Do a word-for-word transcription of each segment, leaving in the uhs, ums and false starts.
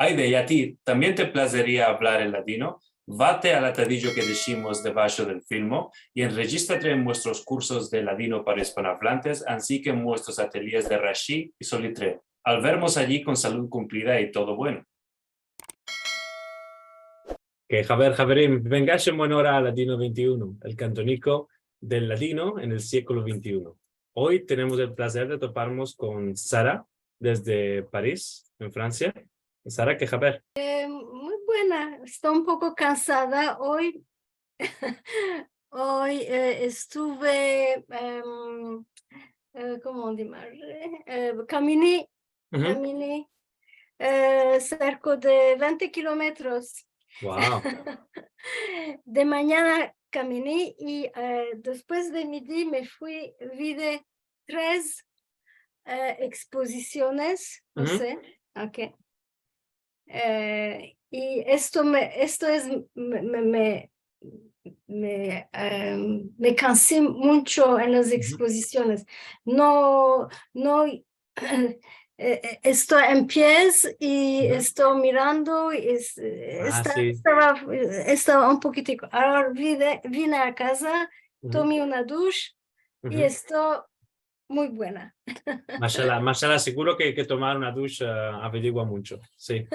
Ayde, i a ti tambien te plazeria avlar el ladino? Vate al atadijo ke deshimos debasho del filmo i enrejistrate en muestros kursos de ladino para ispanoavlantes, ansi ke en muestros atelyes de Rashi i Solitreo. Al vermos ayi kon salud kumplida i todo bueno. Ke haber, haverim, vengash en buena ora a Ladino vente i uno, el kantoniko del ladino en el sieklo vente i uno. Oy tenemos el plazer de toparmos kon Sara, desde Paris, en Fransia. Sara, ke haber? Eh, muy buena, esto un poko kansada oy. Oy, eh, estuve, em, eh, komo se dizir? Eh, kamini, kamini, eh, serka de vente kilometros. Wow. De manyana kamini i, eh, despues de midi me fui, vide tres, eh, ekspozisiones, no se, okey. Eh, i esto me, esto es, me, me, me, me, em, me kansi muncho en las ekspozisiones. No, no, eh, eh, esto en pies i esto mirando, i es, eh, esta, estava, estava un pokitiko. Agora vine, vine a kaza, tomi una dush i esto muy buena. Mashallah, mashallah, seguro ke, ke tomar una dush, eh, averigua muncho, si.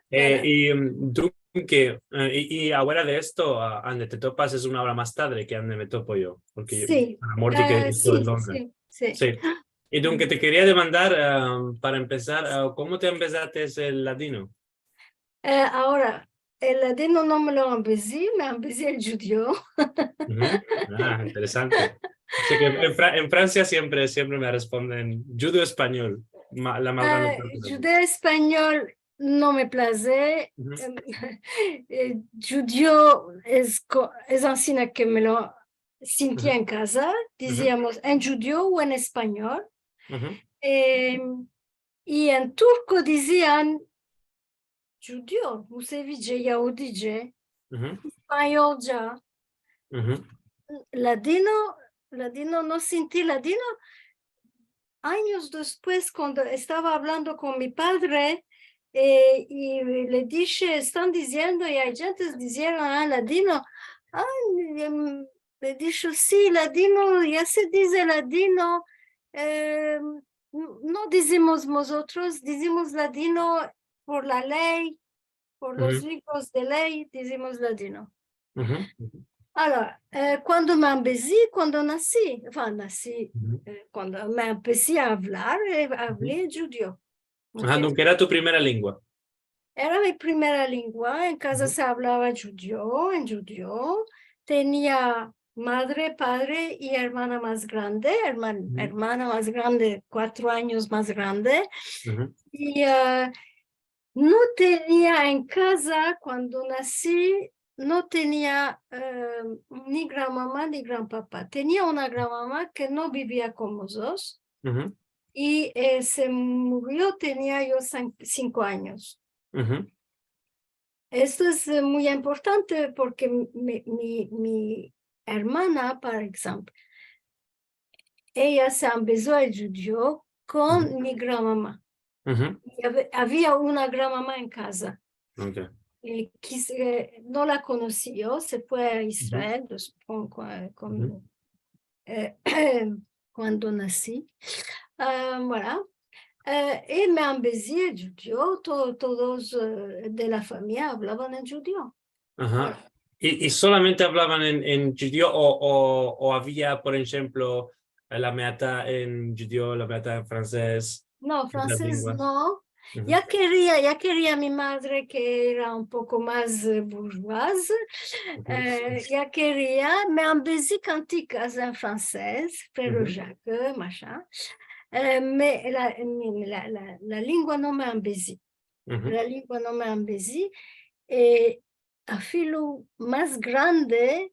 Eh, i, em, dunke, eh, i, i afuera de esto, a, ande te topas es una ora mas tadre ke ande me topo yo, porke yo, si, por amor de ke, eh, esto si, es longa. Si, si. Si. I dunke te keria demandar, eh, para empesar, eh, komo te ambezates el ladino? Eh, agora, el ladino no me lo ambezi, me ambezi el djudio. Ah, interesante. Asi ke en Fra-, en Fransia siempre, siempre me responden djudio-espanyol, ma-, la mas grande parte del mundo. Djudio-espanyol no me plaze. Em, eh, djudio es ko-, es ansina ke me lo sinti en kaza, diziamos en djudio o en espanyol. Em, i en turko dizian djudio, musevice, yahudice, espanyolca. Ladino, ladino, no sinti ladino. Anyos despues, kuando estava avlando kon mi padre, eh, i le dishe, estan diziendo, i ay djentes dizieron, ah, ladino. Ah, em, le disho, si, ladino, ya se dize ladino. Em, no dizimos mozotros, dizimos ladino por la ley, por los livros de ley, dizimos ladino. Agora, eh, kuando me ambezi, kuando nasi, anfin, nasi, eh, kuando me empesi a avlar, eh, avli djudio. Aha, okey. Dunke era tu primera lengua. Era mi primera lengua, en kaza se avlava djudio, en djudio. Tenia madre, padre i ermana mas grande, erman-, ermana mas grande, kuatro anyos mas grande. I, eh, no tenia en kaza, kuando nasi, no tenia, eh, ni granmama ni granpapa. Tenia una granmama ke no bivia kon mozotros. I, eh, se murio, tenia yo san-, sinko anyos. Esto es, eh, muy importante porke mi, mi, mi ermana, por enshemplo, eya se ambezo el djudio kon mi granmama. I ave-, avia una granmama en kaza. Okey. Eh, kis-, eh, no la konosi yo, se fue a Israel, pues, kon, kon, kon, eh, kuando nasi. Ah, voilà. Eh, i me ambezi en djudio, to-, todos, eh, de la famiya avlavan en djudio. Aha. I, i solamente avlavan en, en djudio o, o, o avia, por enshemplo, la meata en djudio, la meata en fransez? No, fransez no. Ya keria, ya keria mi madre, ke era un poko mas, eh, bourgeoise. Eh, ya keria, me ambezi kantikas en fransez, Frère Jacques, mashin. Eh, me, la, mi, la, la, la lengua no me ambezi. La lengua no me ambezi. Eh, afilu mas grande,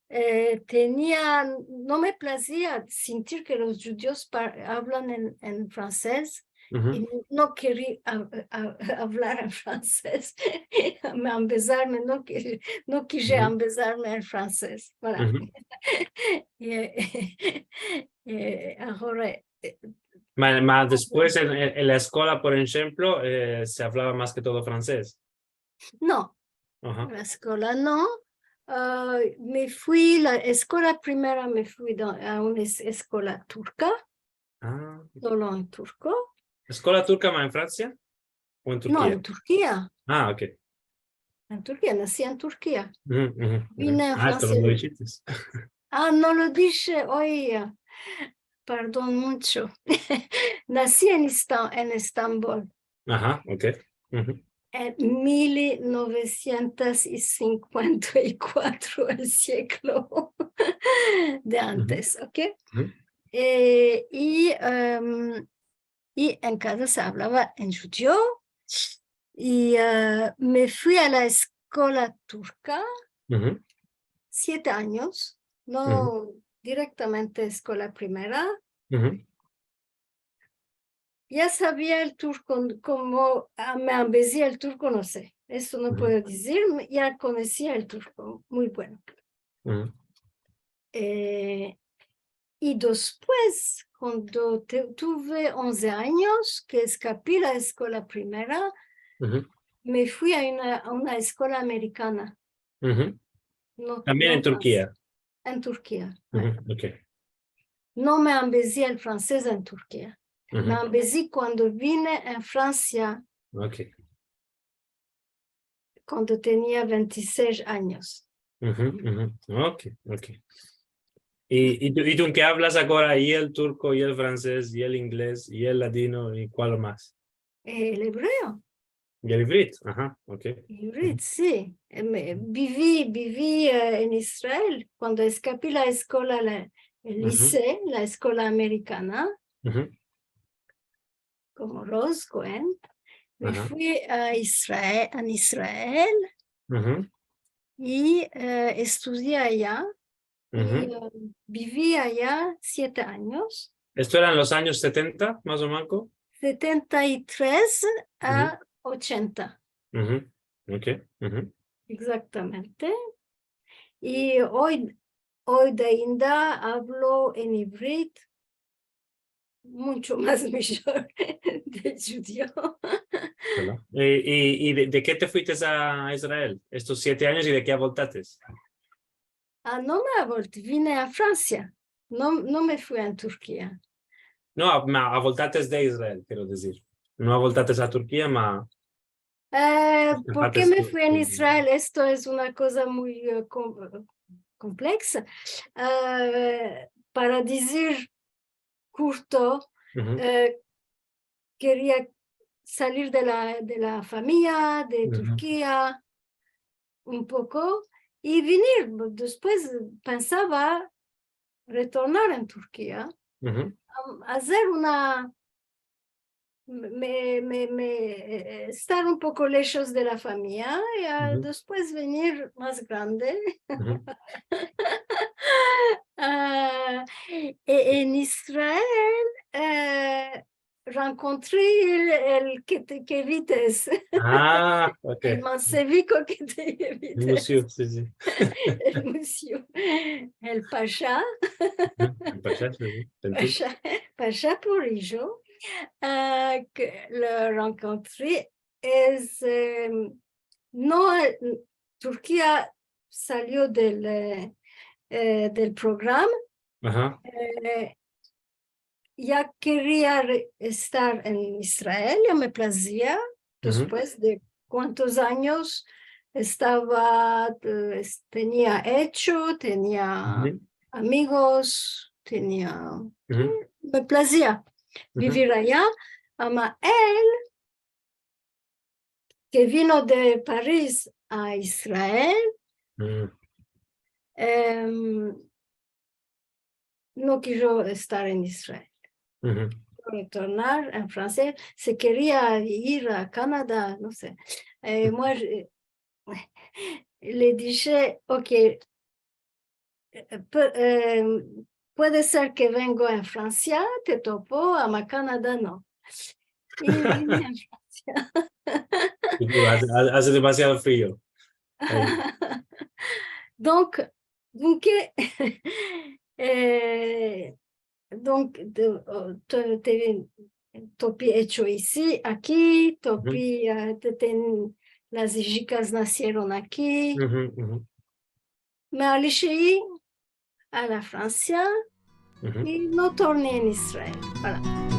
eh, tenia, no me plazia sintir ke los djudios pa-, avlan en, en fransez. i no keri a-, a-, avlar en fransez. Me ambezarme, no ke-, no kije ambezarme en fransez. Voilà. I, i agora, e, Ma, ma despues en, en, en la eskola, por enshemplo, e, se avlava mas ke todo fransez. No. Aha. La eskola no. A, me fui, la eskola primera me fui do-, a una es-, eskola turka, A, solo en turko. Eskola turka, ma en Fransia? O en Turkia? No, en Turkia. A, ok. En Turkia, nasi en Turkia. Vine a Fransia. A, esto no lo dishites. A, no lo dishe, oy, pardon muncho. Nasi en Esta-, en Estambol. Aha, ok. En mil novesientos i sinkuenta i kuatro, el siglo de antes, ok? E, i, em, i en kaza se avlava en djudio, i, e, me fui a la eskola turka siete anyos, no direktamente eskola primera. Ya savia el turko, komo, a, me ambezi el turko, no se. Esto no puedo dizir, ya konosia el turko muy bueno. E, i despues, kuando te-, tuve onze anyos, ke eskapi la eskola primera, me fui a una, a una eskola amerikana. No, tambien no en Turkia. En Turkia. Ok. No me ambezi el fransez en Turkia. Me ambezi kuando vine en Fransia. Ok. Kuando tenia vente i sesh anyos. Ok, ok. I, i tu, i tu en ke avlas agora? I el turko, i el fransez, i el inglez, i el ladino, i kual mas? El ebreo. I el ivrit, aha, ok. Ivrit, si. E, me, bivi, bivi, e, en Israel. Kuando eskapi la eskola, la, el lise, la eskola amerikana, komo Rose Cohen, me fui a Israel, en Israel, i, e, estudii aya, i, e, bivi aya siete anyos. Esto era en los anyos setenta, mas o manko? Setenta i tres a ochenta. Ok. Egzaktamente. I oy, oy de ainda avlo en ivrit muncho mas mijor de djudio. Vela. I, i, i de, de ke te fuites a Israel estos siete anyos i de ke avoltates? A, no me avolti, vine a Fransia. No, no me fui a Turkia. No, a, ma, avoltates de Israel, kero dizir. No avoltates a Turkia, ma E, por ke me fui en Israel? Esto es una koza muy, e, kom-, kompleksa. E, para dizir kurto, e, keria salir de la, de la famiya, de Turkia, un poko, i vinir. Despues pensava retornar en Turkia, a, azer una, me, me, me, e, estar un poko leshos de la famiya, i, a, despues vinir mas grande. A, e, en Israel, e, rankontri el, el ke te, ke vites. A, ok. El manseviko ke te vites. El musio, si, si. El musio. El pasha. El pasha, si, si. Pasha, pasha por eyo. A, ke lo rankontri es, e, no, e, Turkia salio del, e, e, del programa. Aha. E, ya keria re-, estar en Israel, ya me plazia, despues de kuantos anyos estava, e, es-, tenia echo, tenia amigos, tenia, e, me plazia bivir aya, ama el ke vino de Paris a Israel, em, no kijo estar en Israel. Retornar en Fransia, se keria ir a Kanada, no se. E, moi, e, le dishe, ok, e, pu-, e, puede ser ke vengo en Fransia, te topo, ama Kanada no. i vine a Fransia. Aze, aze demaziado frio. Donk, donk, e, donk, de, o, te, te, topi echo isi, aki, topi, e, te, ten, las ijikas nasieron aki. Me alishei a la Fransia i no torni en Israel. Voilà.